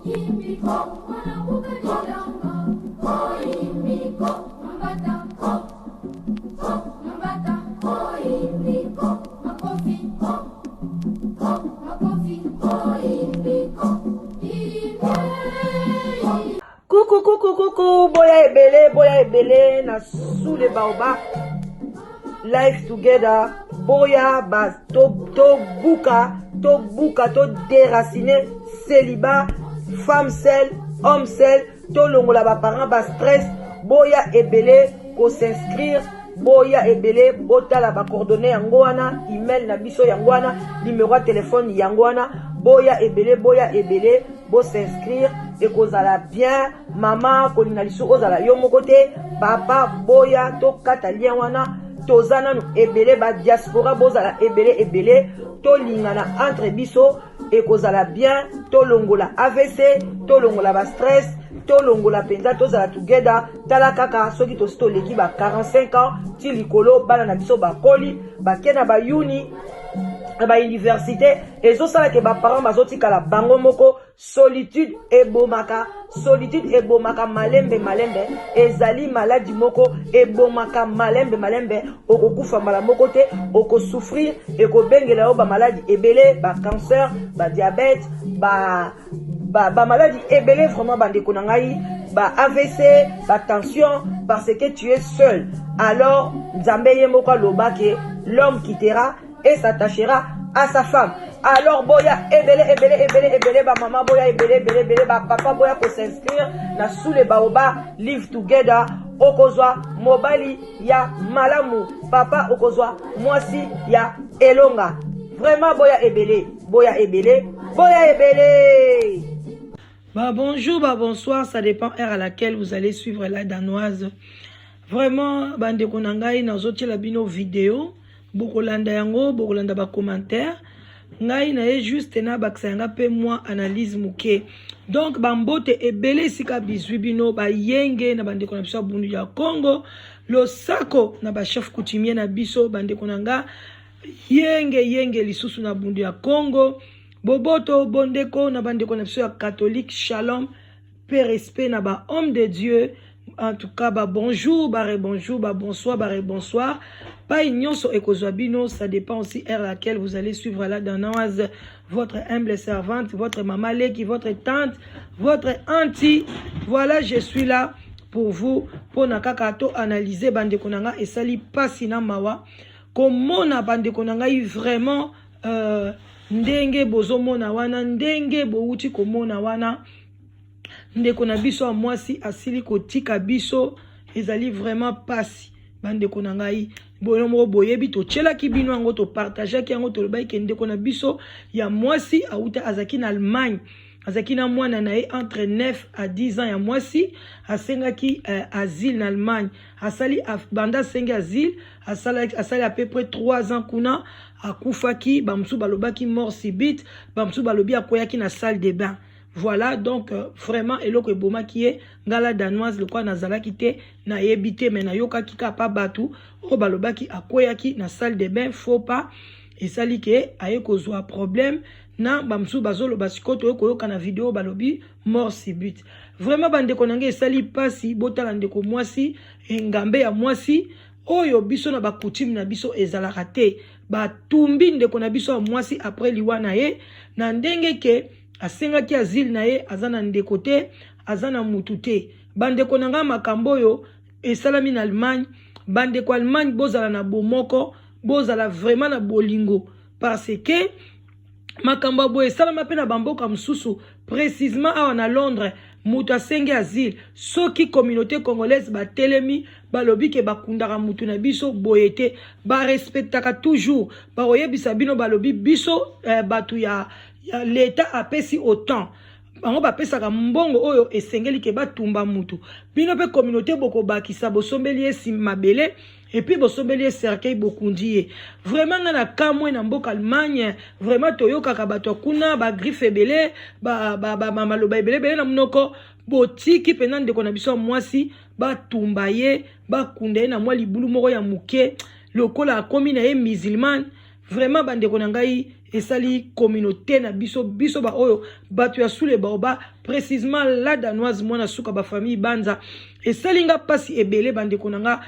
Coucou, coucou, coucou, boya ebele, boya ebele, na sous les baobabs, life together, boya ba to to buka, to buka, to déraciner, célibat, femme seule, homme seul, to longola ba parents ba stress, boya ebele ko s'inscrire, boya ebele botala ba coordonnées yango wana, email na biso yango wana, numéro ya téléphone yango wana, boya ebele, boya ebele, bo s'inscrire ekozala bien. Mama kolinga lisusu ozala yo moko te, papa boya tokata lien wana, toza nanu ebele ba diaspora, bozala ebele ebele, tolingana entre biso, ekozala bien. Tolongola AVC, tolongola ba stress, tolongola mpenza, tozala together. Tala kaka soki tosi toleki ba 45 ans ti likolo, bana na biso bakoli, bake na bayuni na bauniversité, ezosala ke baparent bazotikala bango moko. Solitude ebomaka, solitude ebomaka malembe malembe, ezali maladi moko ebomaka malembe malembe. Okokufa mbala moko te, okosouffrir, ekobengela yo bamaladi ebele, bacancer, badiabète, ba bamaladi ebele. Vraiment bandeko na ngai, ba AVC, batension, parce que tu es seul. Alors Nzambe ye moko aloba ke l'homme quittera et s'attachera à sa femme. Alors boya ebele ebele ebele ebele, bamama boya ebele ebele ebele, bapapa boya kos'inscrire na sous le baobab live together. Okozwa mobali ya malamu, papa okozwa mwasi ya elonga. Vraiment boya ebele, boya ebele, boya ebele. Bah bonjour, bah bonsoir, ça dépend heure à laquelle vous allez suivre la Danoise. Vraiment, bandeko na ngai, nazotiela bino vidéo, bokolanda yango, bokolanda ba commentaire. Ngai na ye juste na bakisa yanga mpe mwa analyse moke. Donc bambote ebele esika bizwi bino, bayenge na bandeko na biso ya Bundu ya Congo, losako na bachef coutumier na biso, bandeko na nga, yenge yenge lisusu na Bundu ya Congo, boboto bondeko na bandeko na biso ya catholique, shalom pe respect na bahomme de Dieu. En tout cas ba bonjour, ba rebonjour, ba bonsoir, ba rebonsoir, pai nyonso ekozwa bino, ça dépend aussi heure à laquelle vous allez suivre la Danoise, votre humble servante, votre maman leki, votre tante, votre auntie. Voilà, je suis là pour vous mpona kaka to analyser. Bandeko na nga, esali mpasi na mawa komona bandeko na ngai vraiment ndenge bozomona wana, ndenge bowuti komona wana, ndeko na biso ya mwasi asili kotika biso. Ezali vraiment pasi, bandeko na ngai. Bono moko boyebi, totielaki bino yango, topartageaki yango, tolobaki ke ndeko na biso ya mwasi awuta, azalaki na Allemagne, azalaki na mwana na ye entre 9 à 10 ans ya mwasi, asengaki asile na Allemagne. Asali banda asengi asile, asali à peu près 3 ans kuna, akufaki. Bamosusu balobaki mort subite, bamosusu balobi akweyaki na salle de bain. Voilà, donc vraiment eloko ebomaki ye, ngala Danoise lokola nazalaki te, nayebi te, me nayokaki kaka pa bato oyo balobaki akweyaki na salle de bain, faux pas esali ke aye kozwa problème. Na bamosusu bazoloba sikoyo, toye koyoka na video, balobi mort subite. Vraiment bandeko na ngai, esali mpasi. Botala ndeko mwasi, engambe ya mwasi oyo biso na bacoutume na biso ezalaka te. Batumbi ndeko na biso ya mwasi après liwa na ye, na ndenge ke asengaki asile na ye, aza na ndeko te, aza na mutu te. Bandeko na ngai, makambo oyo esalami na Allemagne, bandeko Allemagne, bozala na bomoko, bozala vraiment na bolingo, parce que makambo ya boye esalama mpe na bamboka mosusu. Précisement awa na Londres, moto asengi asile, soki communauté congolaise batelemi, balobi ke bakundaka mutu na biso boye te, barespectaka toujours. Bakoyebisa bino, balobi biso bato ya leta apesi autant, bango bapesaka mbongo oyo esengeli ke batumba mutu. Bino mpe communauté bokobakisa, bosombeli ye mabele et puis bosombeli ye cercueil, bokundi ye. Vraiment nga na kamwe na mboka Allemagne. Vraiment toyokaka bato ya kuna bagriffe ebele, maloba ebele ebele na monoko. Botiki mpenza ndeko na biso ya mwasi, batumba ye, bakunda ye na mwa libulu moko ya moke lokola akomi na ye musulmane. Vraiment bandeko na ngai, Esali communauté na biso, biso baoyo bato ya Sule Baoba, précisement la Danoise, mwana suka bafamille Banza. Esali nga mpasi ebele, bandeko na nga.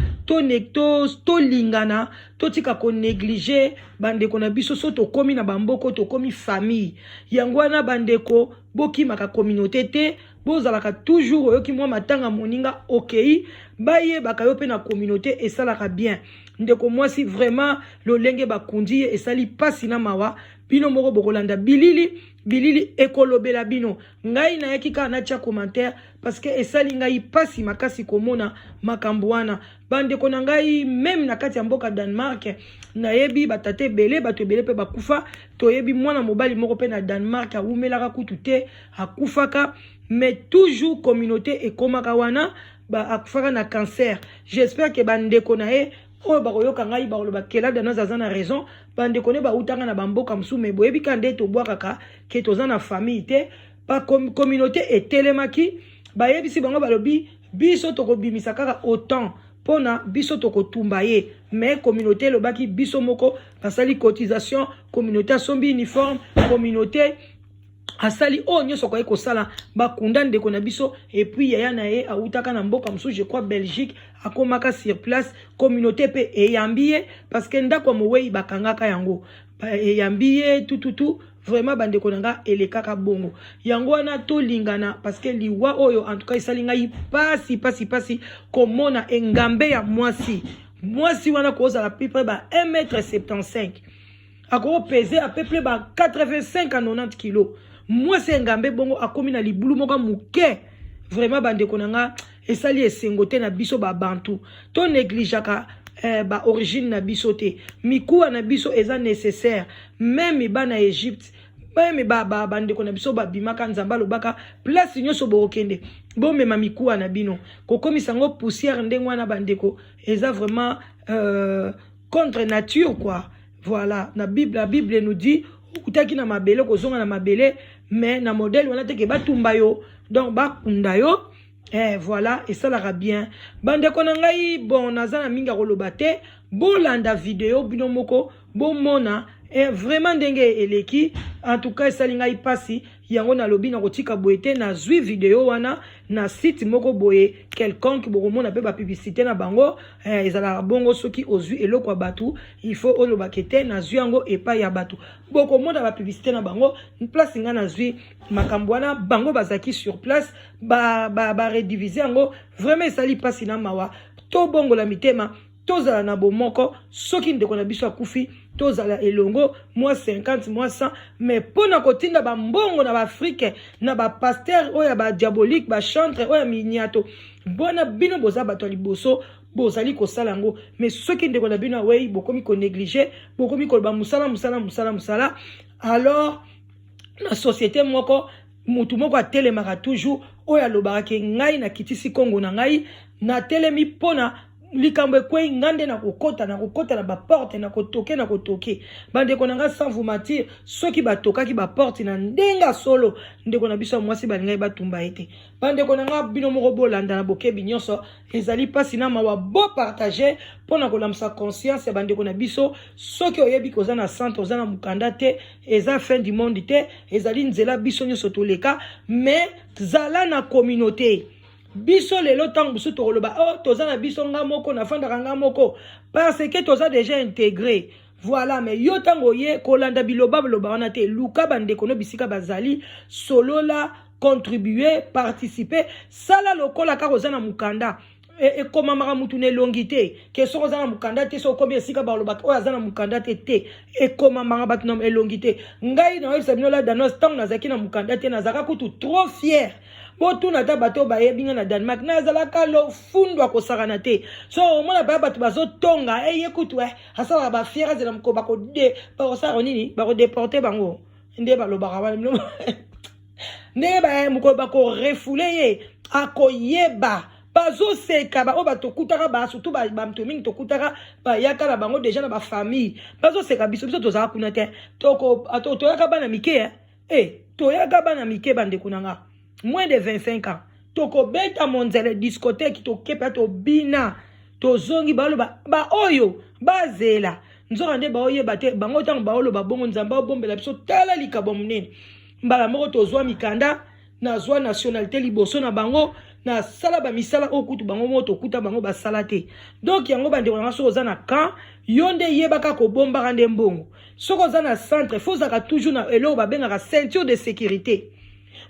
Tolingana, totika konégliger bandeko na biso. So tokómi na bamboko, tokómi famille. Yango wana, bandeko, bokimaka communauté te. Bozalaka toujours, oyoki mwa matanga moninga, okei, bayebaka yo mpe na communauté, esalaka bien. Ndeko mwasi, vraiment, lolenge bakundi ye esali mpasi na mawa. Bino moko bokolanda bilili, bilili ekolobela bino. Ngai nayaki kaka natia commentaire parce que esali ngai mpasi makasi komona makambo wana. Bandeko na ngai, même na kati ya mboka Danemark, nayebi batata ebele, bato ebele mpe bakufa. Toyebi mwana mobali moko mpe na Danemark, awumelaka kutu te, akufaka, mais toujours communauté ekomaka wana. Akufaka na cancer. J'espère que bandeko na ye oyo bakoyoka ngai bakoloba que la Danoise aza na raison. Bandeko ne bautanga na bamboka mosusu, mais boyebi ka nde tobwakaka ke toza na famille te. Bacommunauté etelemaki, bayebisi bango, balobi: biso tokobimisa kaka autant mpona biso tokotumba ye. Mais communauté elobaki biso moko, basali cotisation, communauté asombi uniforme, communauté asali oyo nyonso akoki kosala, bakunda ndeko na biso. Et puis yaya na ye awutaka na mboka mosusu, je crois Belgique, akomaka sur place, communauté mpe eyambi ye parce que ndako ya mowei bakangaka yango, eyambi ye tututu. Vraiment, bandeko na nga, elekaka bongo. Yango wana tolingana parce que liwa oyo, en tout cas, esali ngai pasi, pasi, pasi komona engambe ya mwasi. Mwasi wana kozala peu près ba 1 mètre 75, akokopese à peu près ba 85 à 90 kilo. Mwasi engambe bongo akomi na libulu moko moke. Vraiment, bandeko na nga, esali esengo te na biso babantu. Tonégligeaka baorigine na biso te. Mikuwa na biso eza nécessaire. Même bana Egypte, même bandeko na biso babimaka, Nzambe alobaka: place nyonso bokokende, bomema mikuwa na bino. Kokomisa yango poussière ndenge wana, bandeko, eza vraiment contre nature, quoi. Voilà, na Bible, la Bible nous dit: okutaki na mabele, kozonga na mabele. Mais na modèle wana teke batumba yo, donc bakunda yo. Voilà, esalaka bien, bandeko na ngai. Bon, naza na mingi ya koloba te. Bolanda video bino moko, bomona vraiment ndenge eleki. En tout cas, esali ngai mpasi. Yango nalobi na kotika boye te. Nazwi video wana na site moko boye quelconque, bokomona mpe bapublicité na bango. Ezalaka bongo. Soki ozwi eloko ya bato, il faut olobake te nazwi yango epai ya bato. Bokomona bapublicité na bango, place ngai nazwi makambo wana. Bango bazalaki sur place, barediviser ba yango. Vraiment, esali mpasi na mawa. Tobongola mitema, tozala na bomoko. Soki ndeko na biso akufi, tozala elongo, mwa 50, mwa 100. Mais mpo na kotinda bambongo na baAfrike, na bapasteur oyo ya badiabolique, bachantre oyo ya miniato bona, bino boza bato ya liboso bozali kosala yango. Mais soki ndeko na bino awei, bokomi konégliger, bokomi koloba mosala, mosala, mosala, mosala. Alors na société moko, mutu moko atelemaka toujours, oyo alobaka ke ngai nakitisi kongo na ngai, natelemi mpona likambo ekwei nga nde nakokota, nakokota na baporte, nakotoke, nakotoke. Bandeko na nga, sans vous mentir, soki batokaki baporte na ndenge ya solo, ndeko na biso ya mwasi balingai batumba ye te. Bandeko na nga, bino moko bolanda na bokebi nyonso. Ezali mpasi na mawa. Bopartager mpo na kolamusa conscience ya bandeko na biso. Soki oyebi koza na centre, oza na mokanda te, eza fin du monde te. Ezali nzela biso nyonso toleka. Mais zala na communauté. Biso lelo, ntango mosusu tokoloba: oh, toza na biso, nga moko nafandaka nga moko, parce que toza déjà intégré. Voilà. Mais yo, ntango oye kolanda biloba biloba wana te, luka bandeko no bisika bazali, solola, contribuer, participer, sala lokola kaka oza na mokanda. Ekomamaka mutu na elongi te ke soki oza na mokanda te, soki okomi esika, balobaka oyo aza na mokanda te. Te, ekomamaka bato na elongi te. Ngai naoyebisa bino, la Danoise, ntango nazalaki na mokanda te, nazalaka kutu trop fier. Botuna ata bato oyo bayebi nga na Danemark, nazalaka lofundu akosakana te. So omona baya bato bazotonga eye kutu asalaka bafier, azela moko bakode, bakosalaka nini, bakodéporter bango. Nde balobaka wana ndenge mokolo bakorefouler ye, akoyeba. Bazoseka baoyo batokutaka ba, surtout bato mingi tokutaka, bayaka na bango déjà na bafamille, bazoseka biso. Biso tozalaka kuna te, toyaka bana mike. Toyaka bana mike, bandeko na nga, moins de 25 ans. Tokobeta monzele, discothèque, tokepa, tobina, tozongi. Baloba baoyo bazela. Nzoka nde baoyeba te bango ntango baoloba bongo, Nzambe aobombela biso tala likabo monene. Mbala moko tozwa mikanda, nazwa nationalité liboso na bango, nasala bamisala oyo kutu bango moko tokuta bango basala te. Donc yango, bandeko na nga, soki oza na camp, yo nde yebaka kobombaka nde mbongo. Soki oza na centre, faut ozalaka toujours na eloko babengaka ceinture de sécurité.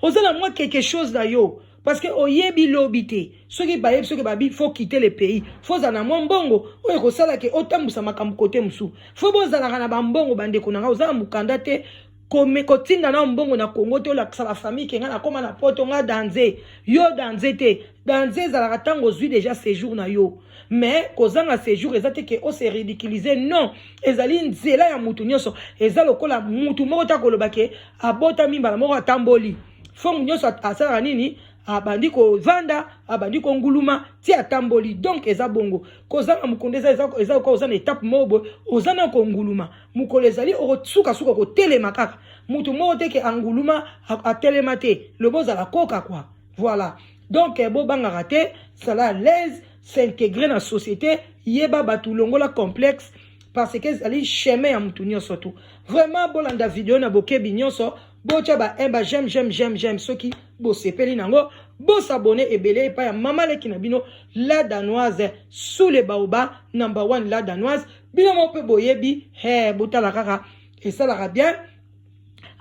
Oza na mwa quelque chose na yo, parce que oyebi lobi te. Soki bayebi, soki babi faut quitter le pays, faut ozala na mwa mbongo oyo ekosala ke otambusa makambo kote mosusu. Faut bozalaka na bambongo, bandeko na nga. Oza na mokanda te, kotinda na mbongo na Kongo te. Olakisa bafamille ke nga nakóma na Poto, nga danze. Yo danze te. Danze ezalaka ntango ozwi déjà séjour na yo. Mais kozanga séjour eza te ke ose ridiculiser, non. Ezali nzela ya mutu nyonso. Eza lokola mutu moko ta koloba ke abotami, mbala moko atamboli. Fomu nyonso asalaka nini? Abandi kovanda, abandi konguluma ti atamboli. Donc eza bongo, kozanga mokondo eza lokola oza na étape moko boye, oza na konguluma. Mokolo ezali, okosukasuka kotelema kaka. Mutu moko te ke anguluma atelema te. Lobi ozala koka kua. Voilà, donc bobangaka te, sala à l'aise, s'intégrer na société, yeba bato, longola complexe, parce que ezali chemin ya mutu nyonso tu. Vraiment, bolanda video na bokebi nyonso, botya ba 1, ba j'aime, j'aime, j'aime, j'aime soki bosepeli nango, bos'abonner ebele epai ya mama leki na bino, La Danoise, sous le baobab, number one, La Danoise. Bino moko mpe boyebi. He, botala kaka, esalaka bien.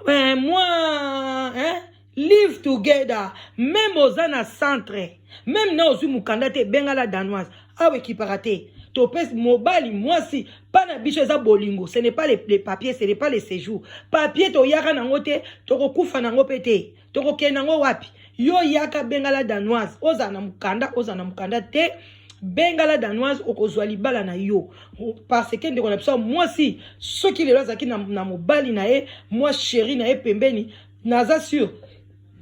Moi, hein? Live together, même oza na centre, même na ozwi mokanda te, benga La Danoise. Awa ekipaka te, topesi mobali mwasi mpa na biso eza bolingo. Ce n'est pas les papiers, ce n'est pas les séjours. Papier toyaka nango te, tokokufa nango mpe te. Tokokende nango wapi? Yo yaka, benga La Danoise. Ozala na mokanda, ozala na mokanda te, benga La Danoise, okozwa libala na yo. Parce que ndeko na biso mwasi, soki lelo azalaki na mobali na ye, mwa chéri na ye pembeni, naza sûr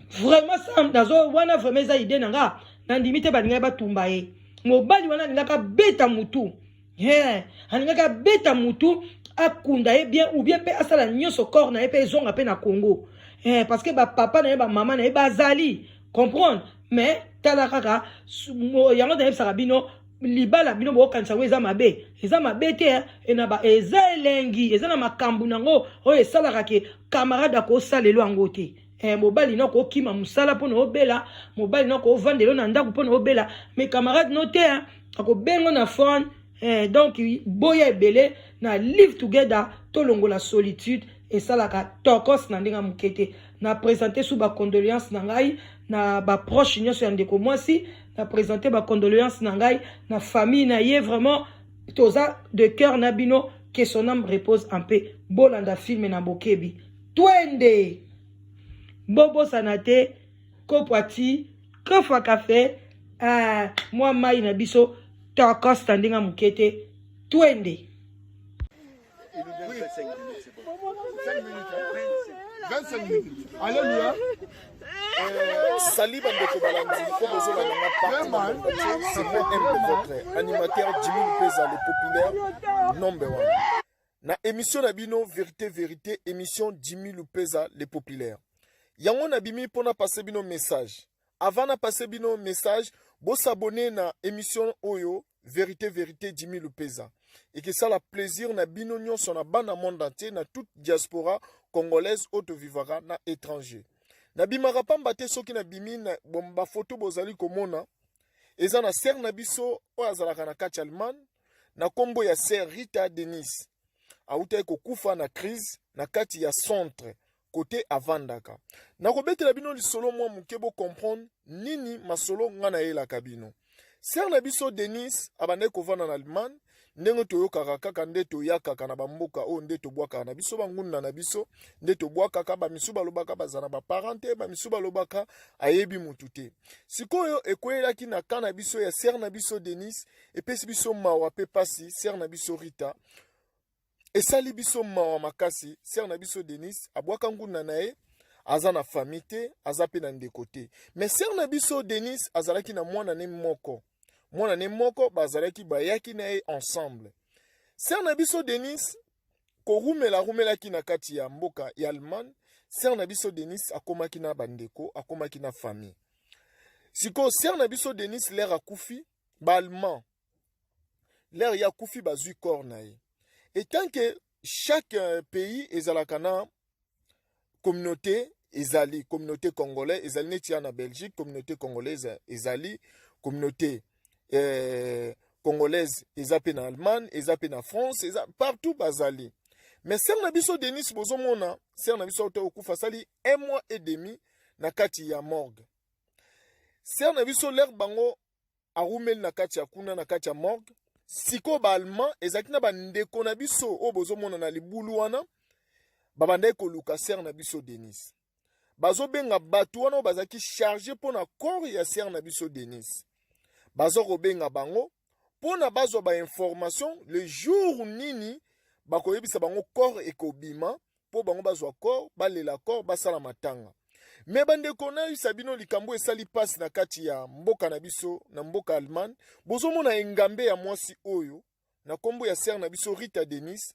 vraiment, sa nazo wana vraiment eza idée na nga, nandimi te balingaki batumba ye. Mobali wana alingaki abeta mutu, yeah. Alingaki abeta mutu, akunda ye bien, ou bien mpe asala nyonso, corps na ye mpe ezonga mpe na Congo, yeah, parce que bapapa na ye, bamama na ye bazali comprendre. Mais tala kaka yango, nayebisaka bino, libala bino bokokanisa yango eza mabe, eza mabe te. Eza elengi, eza na makambo nango oyo esalaka ke camarade akosalelo yango te. Mobali no akokima mosala mpona obela, mobali no akovandela na ndako mpona obela, mais camarade no te akobengo na phone. Donc boya ebele na live together, tolongola solitude. Esalaka tokos na ndenge ya moke te. Na présente su bacondoléance na ngai na baproche nyonso ya ndeko mwasi, na présente bacondoléance na ngai na famille na ye. Vraiment, toza de cœur na bino. Que son âme repose en paix. Bolanda film na bokebi. Twende, bobosana te kopo ati kofa kafe, mwa mai na biso tokos na ndenge ya moke te. Twende. Oui. 5 minutes. 25 minutes. Alléluia. Sali bandeko balandi mpo bozolanda nga partout na monde entier. C'est moi humble votre animateur Jimmy Lupeza, le populaire number one, na émission na bino Vérité Vérité, émission Jimmy Lupeza le populaire. Yango nabimi mpona passe bino message. Avant na passe bino message, bos'abonner na émission oyo Vérité Vérité Jimmy Lupeza. Ekesala plaisir na bino nyonso, na bana monde entier, na toute diaspora congolaise oyo tovivaka na étranger. Nabimaka pamba te. Soki nabimi na bafoto bozali komona, eza na sœur na biso oyo azalaka na kati ya Allemagne, na nkombo ya sœur Rita Denis. Autaki kokufa na crise na kati ya centre kote avandaka. Nakobetela bino lisolo mwa moke, bocomprendre nini masolo nga nayelaka bino. Sœur na biso Denis abandaki kovanda na Allemagne. Ndenge toyokaka kaka, nde toyakaka na bamboka oyo, nde tobwakaka na biso bangunda na biso, nde tobwakaka. Bamisu balobaka baza na baparent te, bamisu balobaka ayebi mutu te. Sikoyo ekweyelaki na ka na biso ya sœur na biso Denis. Epesi biso mawa mpe pasi. Sœur na biso Rita, esali biso mawa makasi. Sœur na biso Denis abwaka ngunda na ye, aza na famille te, aza mpe na ndeko te. Mais sœur na biso Denis azalaki na mwana ne moko, mwana ne moko bazalaki, bayaki na ye ensemble. Sœur na biso Denis korumela arumelaki na kati ya mboka ya Allemagne. Sœur na biso Denis akomaki na bandeko, akomaki na famille. Sikoyo sœur na biso Denis, l'heure akufi, baallemand, l'heure ye akufi, bazwi corps na ye. Etant que chaque euh, pays ezalaka na communauté, ezali communauté congolais, ezali neti ya na Belgique communauté congolaise, ezali communauté congolaise, eza mpe na Allemagne, eza mpe na France, eza partout bazali. Mais sœur na biso Denis, bozomona sœur na biso auta okufa, asali un mois et demi na kati ya morgue. Sœur na biso, lere bango arumeli na kati ya kuna, na kati ya morgue. Sikoyo baallemand ezalaki na bandeko na biso oyo bozomona na libulu wana, babandaki koluka sœur na biso Denis. Bazobenga bato wana oyo bazalaki charge mpo na corps ya sœur na biso Denis, baza kobenga bango mpo na bazwa bainformation le jour nini bakoyebisa bango corps ekobima, mpo bango bazwa corps, balela corps, basala matanga. Me bandeko, nayebisa bino likambo esali mpasi na kati ya mboka na biso, na mboka Allemagne. Bozomona engambe ya mwasi oyo na nkombo ya sœur na biso Rita Denis,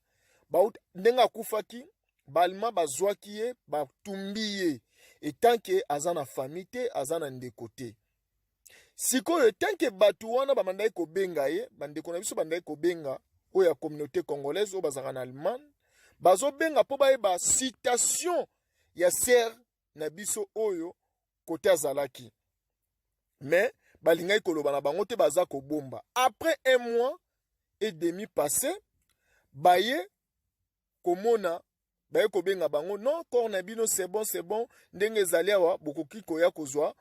ndenge akufaki, baallemand bazwaki ye, batumbi ye, etanke aza na famille te, aza na ndeko te. Sikoyo etanke bato wana babandaki kobenga ye, bandeko na biso bandaki kobenga oyo ya communauté congolaise oyo bazalaka na Allemagne, bazobenga mpo bayeba citation ya sœur na biso oyo kote azalaki. Me balingaki koloba na bango te, baza kobomba. Après un mois et demi passé, baye komona, baye kobenga bango: non, corps na bino, c'est bon, c'est bon, ndenge ezali awa, bokoki koya kozwa,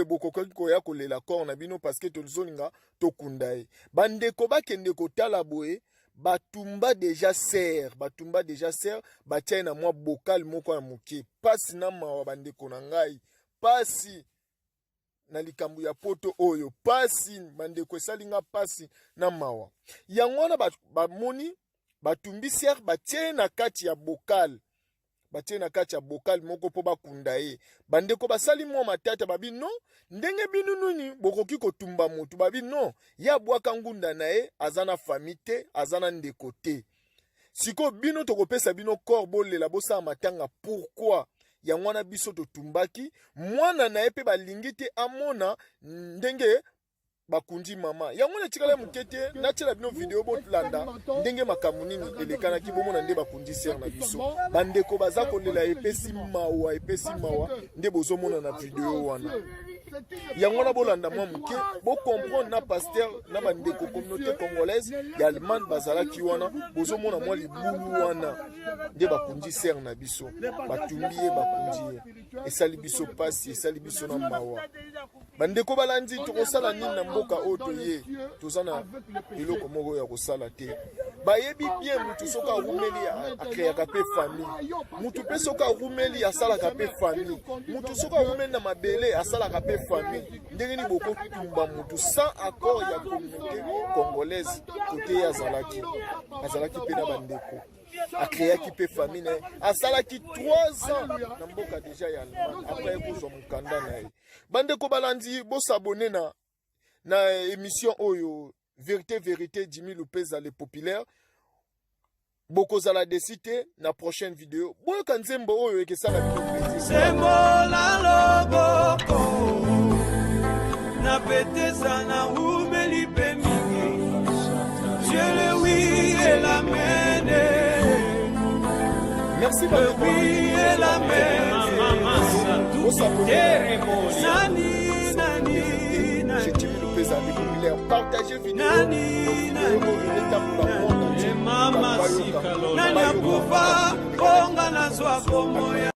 bokoki koya kolela corps na bino, parce que tozolinga tokunda ye. Bandeko bakende kotala boye, batumba déjà sœur, batumba déjà sœur, batia ye na mwa bocal moko ya moke. Pasi na mawa, bandeko na ngai, pasi na likambo ya poto oyo, pasi bandeko, esali nga pasi na mawa. Yango wana bamoni batumbi sœur, batie ye na kati ya bocal, batie na kati ya bocal moko mpo bakunda ye. Bandeko basali mwa matata, babi non, ndenge bino nini bokoki kotumba motu? Babi non, ye abwaka ngunda na ye, aza na famille te, aza na ndeko te. Sikoyo bino tokopesa bino corps, bolela, bosala matanga, pourquoi? Yango wana biso totumbaki mwana na ye, mpe balingi te amona ndenge bakundi mama. Yango na etikala moke te, natiela bino video, bolanda ndenge makambo nini elekanaki, bomona nde bakundi sœur na biso. Bandeko baza kolela, epesi mawa, epesi mawa nde bozomona na video wana. Yango wana bolanda mwa moke, bocomprendre na pasteur na bandeko communauté congolaise ya Allemagne bazalaki wana. Bozomona mwa libulu wana nde bakundi sœur na biso, batumbi ye, bakundi ye. Esali biso pasi, esali biso na mawa. Bandeko balandi, tokosala nini na mboka oyo toye? Toza na eloko moko ya kosala te. Bayebi bien, mutu soki arumeli akreaka mpe famille, mutu mpe soki arumeli asalaka mpe famille, mutu soki arumeli na mabele asalaka mpe famille. Ndenge nini bokotumba mutu sans accord ya communauté congolaise? Kote ye azalaki, azalaki mpe na bandeko, akreaki mpe famille na ye, asalaki 3 ans na mboka déjà ya Allemagne après ye kozwa mokanda na ye. Bandeko balandi, bosabone na émission oyo Vérité Vérité, Jimmy Lupeza le populaire. Bokozala déçus te. Na prochaine vidéo, boyoka nzembo oyo ekesala bino plaisir. Sembola loboko napetesa na umeli mpe mingi. Dieu le oui et l'amen. Merci. Le oui et l'amen. Bosabone. Nani nani nani? Jimmy Lupeza le populaire. Partagez vidéo. Nani, nani, etambola monde entier. Mama Bayoka. Nani akufa mponga nazwa komoya.